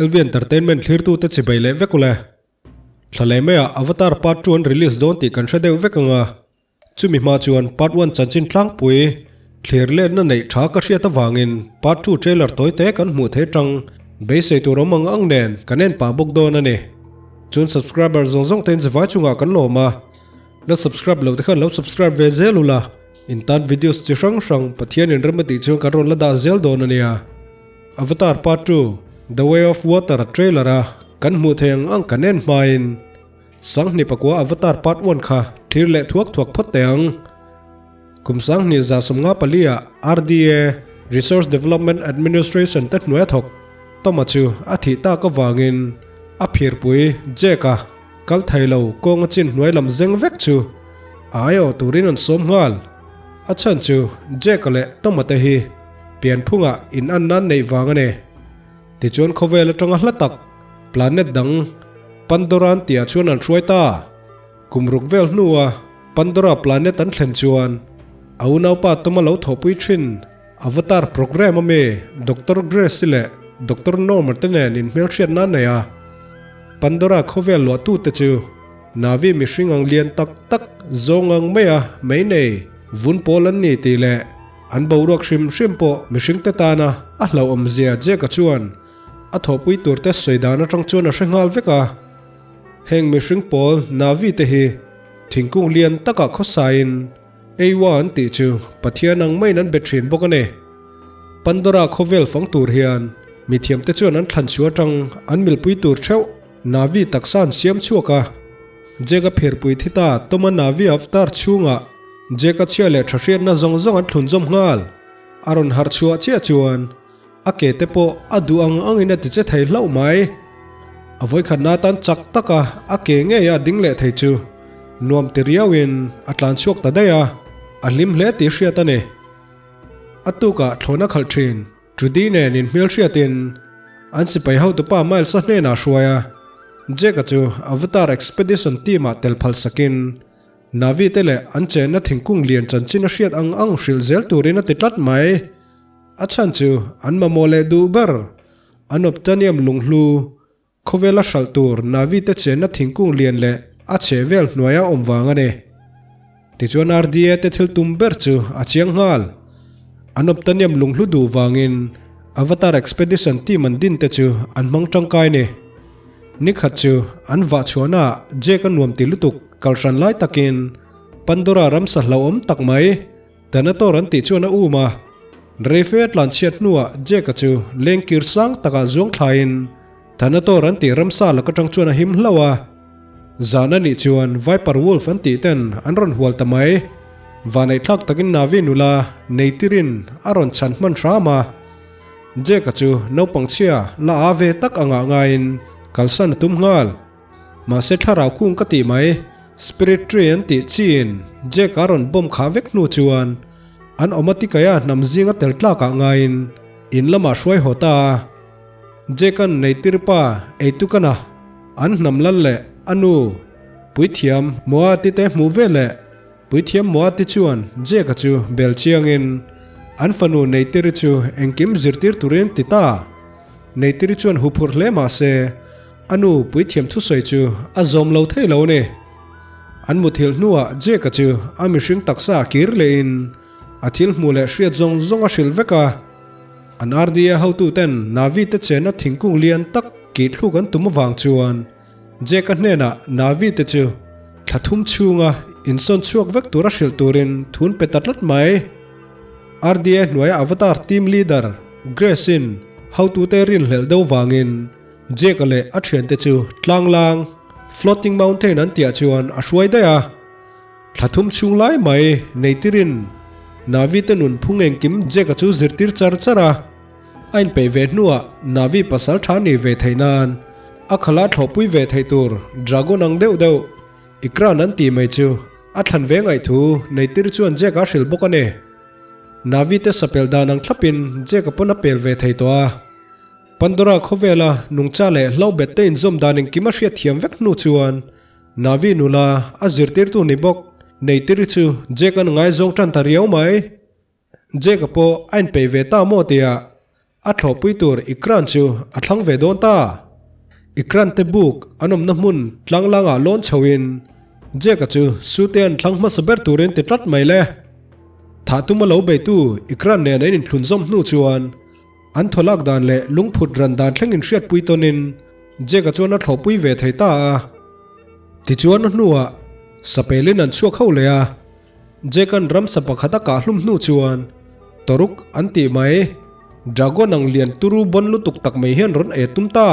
LV Entertainment thlirtute chibai leh vek ule. Thla leh maiah Avatar Part 2 an release dawn tih kan hre deuh vek ang a. Chumi hma chuan Part 1 chanchin tlangpui thlir letna neih tha ka hriat avangin Part 2 trailer tawi te kan hmuh thei tang beisei tur awm ang ang nen kan en pah bawk dawn a ni. Chuan subscriber zawng zawng te in zivai chungah kan lawm a. La subscribe lo te khan lo subscribe ve zel ula. In tan videos chi hrang hrang Pathian in rem a tih chuan kan rawn la dah zel dawn a nia. Avatar Part 2, The Way of Water trailer a kan hmuh theih ang ang kan en hmain Sanghnih pakua Avatar Part 1 kha thlir leh thuak thuak phawt teh ang. Kum 2054 ah RDA, Resource Development Administration te hnuai a thawk Toma chu a thih tak avangin a phirpui Jake-a kal thei lo kawng a chin hnuai lam zeng vek chu a aiawh turin an sawm nghal. A chhan chu Jake-a leh Toma te hi Pianphungah in an nan neih vang a ni. Tichuan khawvel atanga hla tak, planet dang, Pandora an tihah chuan an hruai ta. Kum ruk vel hnua Pandora planet an thlen chuan a unaupa Toma lo thawhpui thin Avatar program ami Doctor Grace-i leh Doctor Norma te nen inhmelhriat nan nei a. Pandora khawvel luahtute chu Na'vi mihring ang lian tak tak zawng ang maia mei nei vun pawl an ni tih leh An boruak hrim hrim pawh mihringte tana a hlauhawmzia Jack-a chuan a thawhpui turte sawi dan atang chuan a hre nghal vek a. Heng mihring pawl Na'vi te hi thingkung lian takah khawsain Eywa an tih chu Pathian ang maiin an be thin bawk a ni. Pandora khawvel fang tur hian mithiamte chuan an thlan chhuah atang an milpui tur theuh Na'vi taksa an siam chhuak a. Jack-a phirpui thi ta Toma Na'vi avatar chhungah Jack-a chhia leh tha hriatna zawng zawng an thlun zawm nghal. A rawn harh chhuah chiah chuan a ke te pawh a duh ang angin a ti che thei hlauh mai. A vawikhatna atan chak taka a ke ngei a ding leh thei chu nuam ti riauin a tlan chhuak ta daih a, a hlim hle tih hriat a ni. A tukah thlawhna khalh thin. Trudy nen inhmelhriatin an sipai hotupa Miles-a hnenah hruai a, Jack-a chu Avatar Expedition team-ah tel phal sakin Na'vi te leh an chenna thingkung lian chanchin a hriat ang ang hrilh zel turin a ti tlat mai. A chhan chu an mamawh leh duh ber, an Obtanium lunghlu Khawvela hralh tur Na'vi te chenna thingkung lian leh a chhe vel hnuaia awm vang a ni. Tichuan RDA te thil tum ber chu a chiang nghal. An awptaniam lunghlu duh vangin Avatar Expedition team an din te chu an hmang tangkai ni. Nikhat chu an vah chhuahnaah Jake a nuam ti lutuk kalhran lai takin Pandora ramsa hlauhawm tak mai Thanator an tih chuan a um a, Reife a tlanchhiat hnuah Jake-a chu lengkir sang takah zuang thlaiin Thanator an tih ramsa lak atang chuan a him hlauh a. Zan a nih chuan Viper Wolf an tih ten an rawn hual ta mai. Vaneihthlak takin Navi nula Neytirin a rawn chhan hman hram a. Jake-a chu naupang chhia la a ve tak angah ngaiin kalsan a tum nghal. Mahse thlarau kung ka tih mai, Spirit Tree an tih chiin Jack a rawn bomb khah vek hnu chuan an awmatikaia hnam zinga tel tlakah ngaiin in lamah hruai haw ta a. Jack-a'n Neitirpa Eitukana an hnam lal leh a nu Puithiam Moati te hmuh ve leh Puithiam Moati chuan Jack-a chu bel chiangin an fanu Neitiri chu engkim zirtir turin ti ta. Neitiri chuan huphurh hle mahse A nu puithiam thusawi chu a zawm lo thei lo a ni. An muthilh hnuah Jake-a chu a mihring taksa a kir lehin a thil hmuh leh hriat zawng zawng a hrilh vek a. An RDA hotuten Navi te chenna thingkung lian tak kih thluk an tum avang chuan Jake-a hnenah Navi te chu thla thum chhunga insawn chhuak vek tura hrilh turin thun pe ta tlat mai. RDA hnuaia Avatar team leader Grace-in hotute rinhlelh deuh vangin Jack-a leh a thiante chu tlang lang, Floating Mountain an tihah chuan a hruai daih a. Thla thum chhung lai mai nei tirin Navi te nun phung engkim Jack-a chu zirtir char char a. A inpeih ve hnuah Navi pasal tha ni ve theih nan a khala thlawhpui ve theih tur Dragon ang deuh deuh Ikran an tih mai chu a thlan ve ngaih thu nei tir chuan Jack-a a hrilh bawk a ni. Navi te sapel dan ang thlapin Jack-a pawn a pel ve thei tawh a. Pandora khawvela nungcha leh hlauhbet te inzawm dan engkim a hriat thiam vek hnu chuan Navi nula a zirtirtu ni bawk Neytiri chu Jack-a'n ngaizawng tan ta riau mai. Jack-a pawh a inpeih ve ta maw tia A thlawhpui tur Ikran chu a thlang ve dawn ta. Ikran te buk an awmna hmun tlanglangah lawn chhoin Jack-a chu Sute-a'n thlang hmasa ber turin ti tlat mai le. Thah tuma lo beitu Ikran nen an inthlunzawm hnu chuan an thawlak dan leh lungphut ran dan thleng inhriatpui tawnin Jack-a chuan a thlawhpui ve thei ta a. Tichuan a hnuah sapelin an chhuak ho leh a. Jack-a'n ramsa pakhat a kah hlum hnu chuan Toruk an tih mai, Dragon ang lian turu bawn lutuk tak mai hian rawn e tum ta.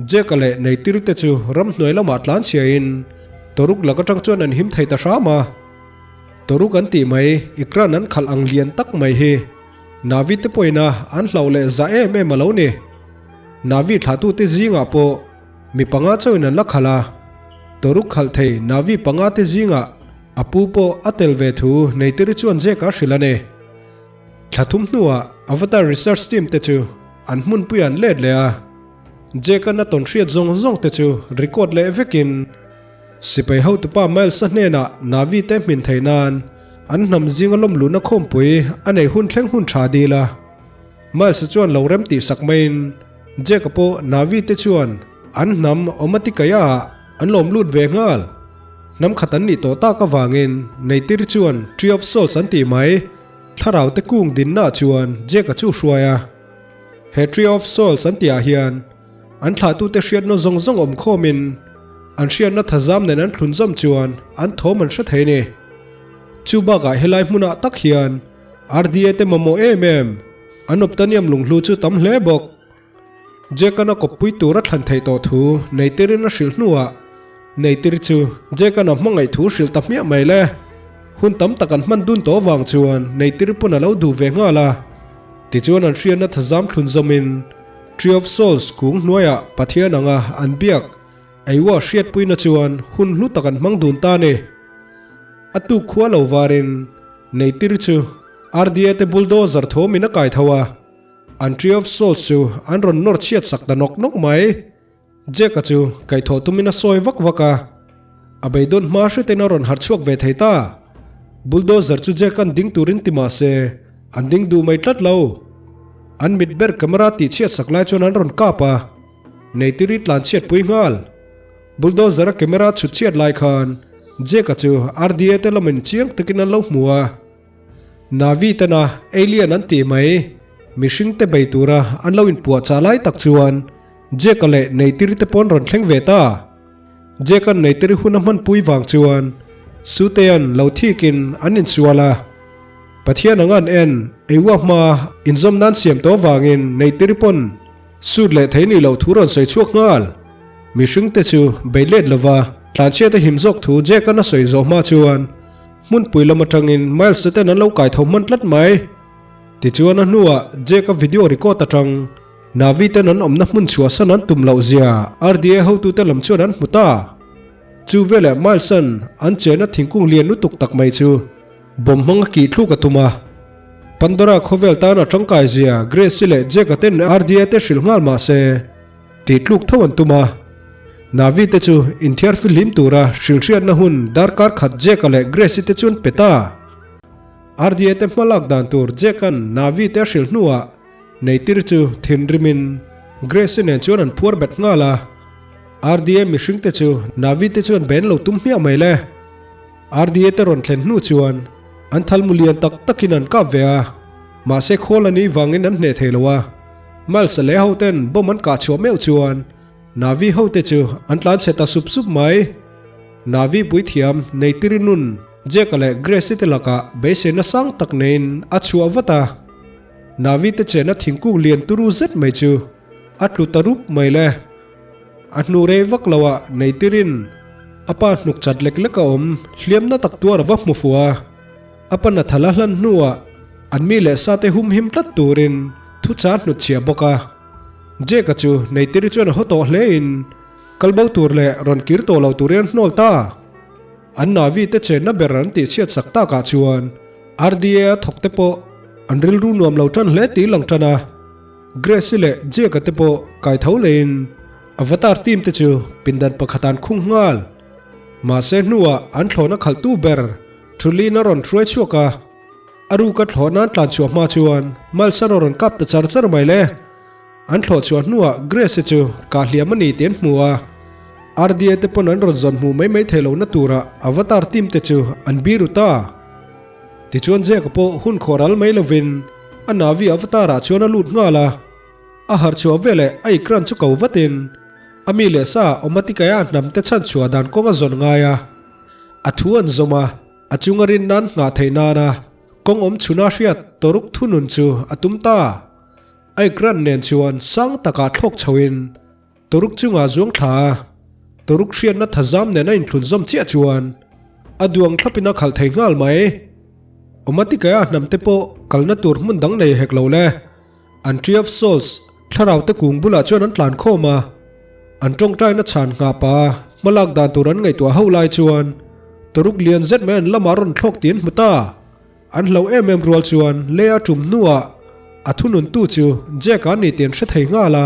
Jack-a leh Neitir te chu ramhnuai lamah tlan chhiain Toruk lak atang chuan an him thei ta hram a. Toruk an tih mai, Ikran an khalh ang lian tak mai hi Navi te pawhin a an hlauh leh za em em a lo ni. Navi thlahtute zingah pawh Mi panga chauhin an la khalh a, Toruk khalh thei Navi panga te zingah a pu pawh a tel ve thu Neytiri chuan Jake-a hrilh a ni. Thla thum hnuah Avatar Research Team te chu an hmunpui an let leh a, Jake-a'n a tawn hriat zawng zawng te chu record leh vekin sipai hotupa Miles-a hnenah Navi te hmin thei nan an hnam zinga lawmluhna khawmpui a nei hun thleng hun tha dil a. Miles-a chuan lo rem tih sak maiin Jack-a pawh Navi te chuan an hnam Omatikaya ah an lawm lut ve nghal. Hnam khat an nih tawh tak avangin Neytiri chuan Tree of Souls an tih mai thlarau te kung dinna ah chuan Jack-a chu hruai a. He Tree of Souls an tih ah hian an thlahtute hriatna zawng zawng awm khawmin an hriatna thazam nen an thlunzawm chuan an thawm an hre thei a ni. Chu bakah helai hmunah tak hian RDA te mamawh em em An awptaniam lunghlu chu tam hle bawk. Jack-a'n a kawppui tur a thlan theih tawh thu Neytir-in a hrilh hnuah Neytir chu Jack-a'n a hmangaih thu hrilh ta hmiah mai le. Hun tam tak an hman dun tawh vang chuan Neytir pawn a lo duh ve nghal a. Tichuan an hriatna thazam thlun zawmin Tree of Souls kung hnuaiah Pathian anga an biak Eiwa hriatpuina chuan hun hlu tak an hmang dun ta a ni. A tuk khua lo varin Neytir chu RDA te bulldozer thawmin a kai tho a, an Tree of Souls chu an rawn nawr chhiat sak ta nawk nawk mai. Jack-a chu kaihthawh tumin a sawi vak vak a, a beidawn hma hretin a rawn harh chhuak ve thei ta. Bulldozer chu Jack-a'n ding turin ti mah se, an ding duh mai tlat lo. An mit ber camera tih chhiat sak lai chuan an rawn kap a, Neytiri tlan chhiat pui nghal. Bulldozer-a camera chhut chhiat lai khan Jack-a chu RDA te lamin chiang takin an lo hmu a. Navi tena alien an tih mai, mihring te bei tura an lo inpuahchah lai tak chuan Jack-a leh Neytiri te pawn rawn thleng ve ta. Jack-a'n Neytiri hun a hmanpui vang chuan Sute-a'n lo thikin an insual a. Pathian anga an en, eiua hma inzawm nan siam tawh vangin Neytiri pawn Sut leh thei nih loh thu rawn sawi chhuak nghal. Mihring te chu bei let lova tlanchhiat a him zawk thu Jack-a'n a sawi zawh hma chuan hmunpui lam atangin Miles te ten an lo kai tho hman tlat mai. Tichuan a hnuah Jack-a video record atang Navi ten an awmna hmun chhuahsan an tum loh zia RDA hotute lam chuan an hmu ta. Chu veleh Miles-a'n an chena thingkung lian lutuk tak mai chu Bomb hmang a kih thluk a tum a. Pandora khawvel tan a tangkai zia Grace-i leh Jack-a ten RDA te hrilh nghal mah se, tih tluk tho an tum a. Navi te chu inthiar fihlim tura hrilh hriatna hun darkar khat Jack-a leh Grace-i te chuan pe ta. RDA te hma lak dan tur Jack-a'n Navi te a hrilh hnuah Neitir chu thinrimin Grace-i nen chuan an phuar bet nghal a. RDA mihring te chu Navi te chuan ben lo tum hmiah mai le. RDA te rawn thlen hnu chuan an thal mu lian tak takin an kap ve a, mahse khawl a nih vangin an hneh thei lo a. Miles leh ho ten bomb an kah chhuah meuh chuan Navi ho te chu an tlan chhe ta sup sup mai. Navi puithiam Neytiri nun Jack-a leh Grace-i te lakah beiseina sang tak neiin a chhuah vat a. Navi te chena thingkung lian turu zet mai chu a tlu ta rup mai le. A hnu rei vak lo ah Neytirin a pa hnuk chat lek lek a awm hliam na tak tuar a va hmu fuh a. A pa Nathala hlan hnuah an mi leh sa te hum him tlat turin thu chah hnut chhiah bawk a. Jack-a chu Neytiri chuan a haw tawh hle in kal bo tur leh rawn kir tawh lo turin an hnawl ta. An Navi te chenna ber an tih chhiat sak takah chuan RDA a thawk te pawh an rilru nuam lo tan hle tih lang tan a. Grace-i leh Jack-a te pawh kai tho leiin Avatar team te chu pindan pakhat an khung nghal. Mahse hnuah an thlawhna khalhtu ber Thulin a rawn hruai chhuak a. A ruka thlawh nan tlan chhuah hma chuan Malsan a rawn kap ta char char mai le. An thlawh chhuah hnuah Grace-i chu kah hliam a ni tih an hmu a. RDA te pawn an rawn zawn hmuh mai mai theih lohna turah Avatar team te chu an biru ta. Tichuan Jack-a pawh hun khawh ral mai lovin a Navi Avatar-ah chuan a lut nghal a. A harh chhuah veleh a ikran chu ko vatin a mi leh sa Omatikaya hnam te chhan chhuah dan kawng a zawn ngai a. A thu an zawm a, a chunga rin nan nghah theih nana kawng awm chhuna hriat Toruk thunun chu a tum ta. A ikran nen chuan sang takah thlawk chhoin Toruk chungah zuang thla a, Toruk hriatna thazam nen a inthlun zawm chiah chuan a duang thlapin a khalh thei nghal mai. Omatikaya hnam te pawh kalna tur hmun dang nei hek lo le. An Tree of Souls thlarau te kung bulah chuan an tlan khawm a, an tawngtaina chhan nghahpa hmalak dan tur an ngaihtuah ho lai chuan Toruk lian zet mai an lamah rawn thlawk tih an hmu ta. An hlo em em rual chuan lei a tum hnuah a thununtu chu Jack a ni tih an hre thei nghal a.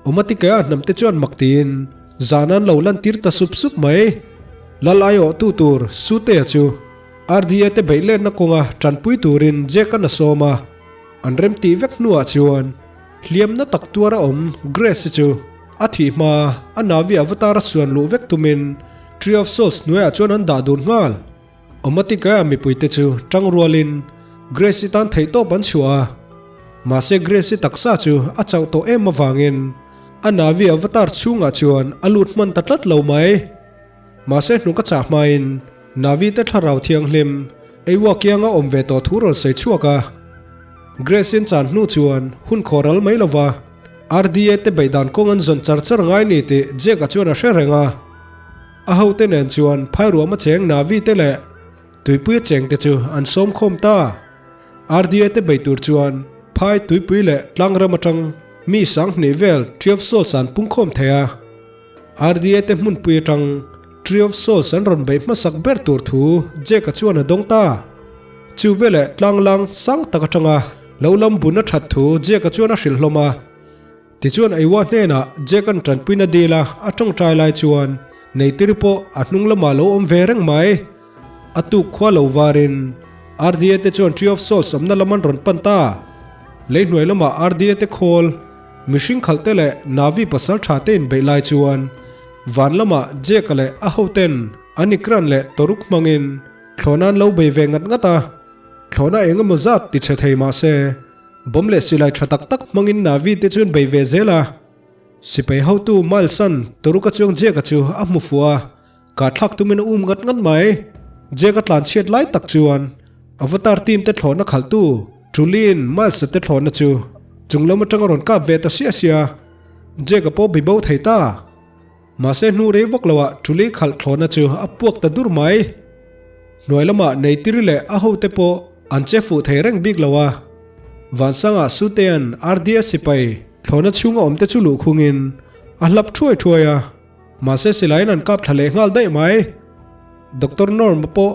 Awmatikea hnamte chuan mak tiin zan an lo lantir ta sup sup mai. Lal aiawhtu tur Sutea chu RDA te beih lenna kawnga tanpui turin Jack an a sawm a. An remtih vek hnuah chuan hliamna tak tuar a awm Grace-i chu a thih hma a Navi avatar a suan luh vek tumin Tree of Souls hnuaiah chuan an dah dun nghal. Awmatika mipuite chu tang rualin Grace-i tan theihtawp an chhuah a, mahse Grace-i taksa chu a chauh tawh em avangin a Navi avatar chhungah chuan a lut hman ta tlat lo mai. Mahse hnuk a chah hmain Navi te thlarau thianghlim Eiwa kianga awm ve tawh thu rawn sawi chhuak a. Grace-in chan hnu chuan hun khaw ral mai lova RDA te beihdan kawng an zawn char char ngai ni tih Jack-a chuan a hre reng a. A hote nen chuan phairuam a cheng Navi te leh tuipui a cheng te chu an sawm khawm ta. RDA te bei tur chuan phai tuipui leh tlangram atang mi 2000 vel Tree of Souls an pung khawm thei a. RDA te hmunpui atang Tree of Souls an rawn beih hmasak ber tur thu Jack-a chuan a dawng ta. Chu veleh tlanglang sang tak atanga lo lam bun a that thu Jack-a chuan a hrilh hlawm a. Tichuan Eiwa hnenah Jack an tanpuina dil a, a tawngtai lai chuan Neitiri pawh a hnung lamah lo awm ve reng mai. A tuk khua lo varin RDA te chuan Tree of Souls awmna lam an rawn pan ta. Lei hnuai lamah RDA te khawl, mihring khalh te leh Navi pasal tha te inbeih lai chuan van lamah Jack-a leh a hoten an ikran leh Toruk hmangin thlawhna an lo bei ve ngat ngat a. Thlawhna eng emaw zat ti chhe thei mah se, Bomb leh silai tha tak tak hmangin Navi te chuan bei ve zel a. Sipai hotu Miles-a'n Toruka chuang Jack-a chu a hmu fuh a, kah thlak tumin a um ngat ngat mai. Jack-a tlan chhiat lai tak chuan Avatar team te thlawhna khalhtu Truly-in Miles-a te thlawhna chu chung lam atanga rawn kap ve ta siah siah a, Jack-a pawh bi bo thei ta. Mahse hnu rei vak loah Truly khalh thlawhna chu a puak ta dur mai. Hnuai lamah Neitiri leh a hote pawh an che fuh thei reng bik lo a. Vansangah Sutea'n RDS sipai thlawhna chhunga awmte chu luh khungin a hlap thuai thuai a, mahse silaiin an kap thla leh nghal daih mai. Doctor Norm-a pawh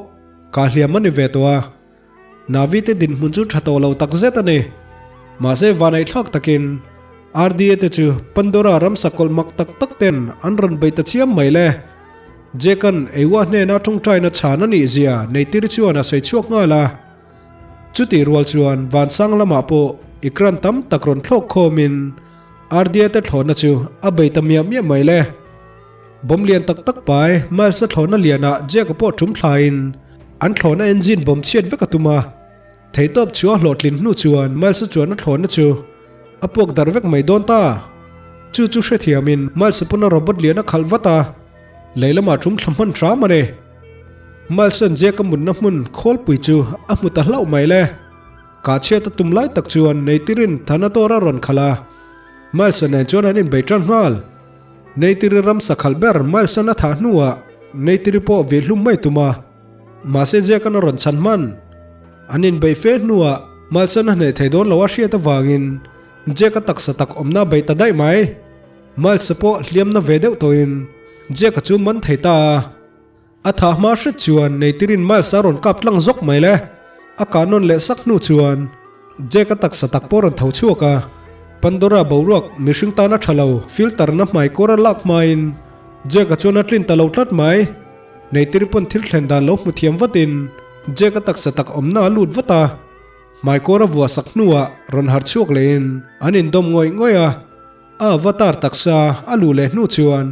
kah hliam a ni ve tawh a. Navi te dinhmun chu tha tawh lo tak zet a ni. Mahse vanaihthlak takin RDA te chu Pandora ramsa kawlh mak tak tak ten an rawn bei ta chiam mai le. Jack-a'n Eiwa hnena tawngtaina chhan a nih zia neitir chuan a sawi chhuak nghal a. Chutih rual chuan vansang lamah pawh ikran tam tak rawn thlawk khawmin RDA te thlawhna chu a bei ta miah miah mai le. Bomb lian tak tak pai Miles-a thlawhna lianah Jack-a pawh tum thlain an thlawhna engine bomb chhiat vek a tum a. Theihtawp chu a hlawhtlin hnu chuan Miles-a chuan a thlawhna chu a puak darh vek mai dawn ta. Chu chu hrethiamin Miles-a pawn a robot lian a khalh vat a, lei lamah tum thla hman hram a ni. Miles-a'n Jack-a mutna hmun khawlpui chu a hmu ta hlauh mai le. Kah chhiat a tum lai tak chuan Neitirin Thanator a rawn khalh a, Miles-a nen chuan an inbei tan nghal. Neitiri ramsa khalh ber Miles-a'n a thah hnuah Neitiri pawh vih hlum mai tum a, mahse Jack-a'n a rawn chhan hman. An inbeih fe hnuah Miles-a'n a hneh thei dawn lo a hriat avangin Jack-a taksa tak awmna a bei ta daih mai. Miles-a pawh hliamna ve deuh tawhin Jack-a chu man thei ta a. A thah hma hret chuan Neitirin Miles a rawn kap tlang zawk mai le. A kah nawn leh sak hnu chuan Jack a taksa tak pawh rawn tho chhuak a. Pandora boruak mihring tan a tha lo filter na hmai kawr a lak hmain Jack a chuan a tlin ta lo tlat mai. Neitiri pawn thil thlen dan lo hmu thiam vatin. Jake-a taksa tak awmna a lut vat a, hmaikawr a vuah sak hnuah rawn harh chhuak lehin an indawm ngawih ngawih a. A avatar taksa a luh leh hnu chuan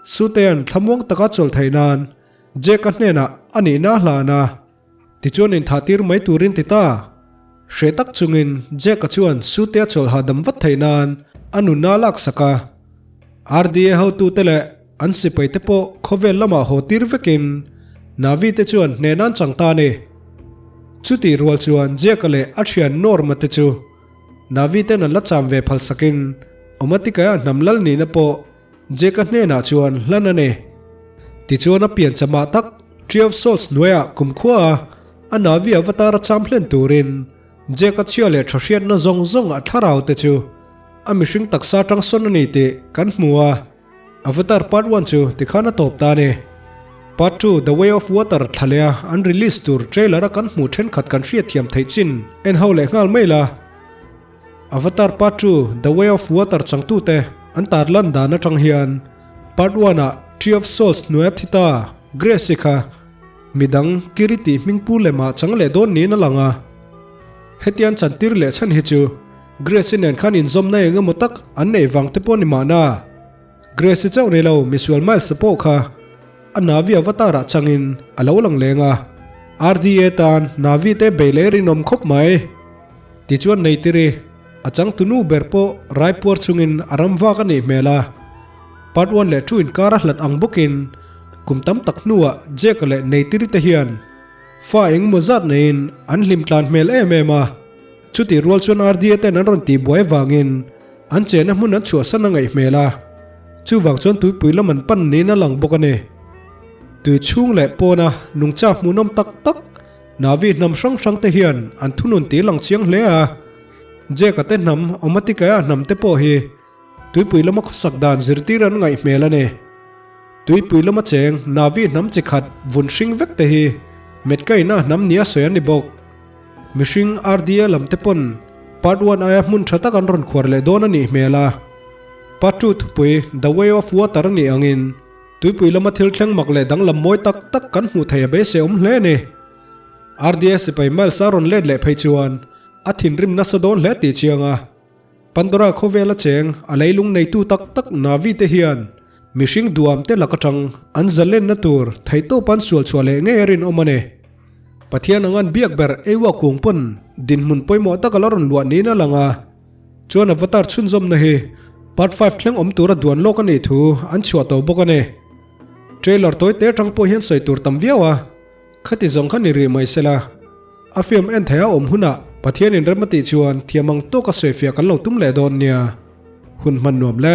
Sutea'n thlamuang taka chawlh theih nan Jake-a hnenah a nihna a hlan a. Tichuan inthah tir mai turin ti ta. Hreh tak chungin Jack-a chuan Sute-a chawlh hahdam vat theih nan a nunna a laksak a. RDA hotute leh an sipai te pawh khawvel lamah haw tir vekin Navi te chuan hnehna an chang ta a ni. Chutih rual chuan Jack-a leh a thian Norma te chu Navi ten an la cham ve phalsakin Omatika-a hnam lal nihna pawh Jake-a hnenah chuan hlan a ni. Tichuan a pian chamah tak Tree of Souls hnuaiah kumkhua a a Navi avatar a cham hlen turin Jake-a chhia leh tha hriatna zawng zawng a thlarau te chu a mihring taksa atang sawn a ni tih kan hmu a. Avatar Part One chu tikhan a tawp ta a ni. Part 2 The Way of Water thla leh a an release tur trailer a kan hmuh thenkhat kan hriatthiam theih chin en ho leh nghal mai la. Avatar Part 2, The Way of Water changtute an tarlan dan atang hian Part 1 ah Tree of Souls hnuaia thi ta Grace-i kha midang Kiriti hmingpu lemah chang leh dawn niin a lang a. Hetiang chantir leh chhan hi chu Grace-i nen khan inzawmna eng emaw tak an neih vang te pawh ni mahna. Grace-i chauh ni lo misual Miles-a pawh kha a Navi avatar-ah changin a lo lang leng a. RDA tan Navi te bei leh rinawm khawp mai. Tichuan Neitiri, a changtunu ber pawh raipuar chungin a ram vak a nih hmel a. Part one leh two inkar a hlat ang bawkin kum tam tak hnuah Jake-a leh Neitiri te hian fa engemaw zat neiin an hlim tlan hmel em em a. Chutih rual chuan RDA ten an rawn tihbuai avangin an chena hmun an chhuahsan a ngaih hmel a. Chuvang chuan tuipui lam an pan niin a lang bawk a ni. Tui chhung leh pawna nungcha hmuhnawm tak tak Navi hnam hrang hrang te hian an thunun tih lang chiang hle a, Jake-a te hnam, Omatika-a hnam te pawh hi tuipui lama khawsak dan zirtir an ngaih hmel a ni. Tuipui lama cheng Navi hnam chi khat vun hring vek te hi Metkaina hnam nia sawi an ni bawk. Mihring RDA lam te pawn Part One aia hmun tha tak an rawn khuar leh dawn a nih hmel a, Part Two thupui The Way of Water a nih angin, Tuipui lama thil thleng mak leh danglam mawi tak tak kan hmuh thei a beisei awm hle a ni. RDA sipai Miles a rawn let leh phei chuan a thinrim nasa dawn hle tih chiang a. Pandora khawvela cheng a leilung neitu tak tak Na'vi te hian mihring duam te lak atang an zalenna tur theihtawp an sual chhuah leh ngei a rinawm a ni. Pathian ang an biak ber Ewa kung pawn dinhmun pawimawh tak a la rawn luah niin a lang a. Chuan Avatar chhunzawmna hi Part 5 thleng awm tura duan lawk a nih thu an chhuah tawh bawk a ni. Trailer tawi te atang pawh hian sawi tur tam viau a, khati zawng kha ni rih mai sela. A film en thei a awm hunah Pathianin rem a tih chuan thiam ang tawka sawifiah kan lo tum leh dawn nia. Hun hman nuam le.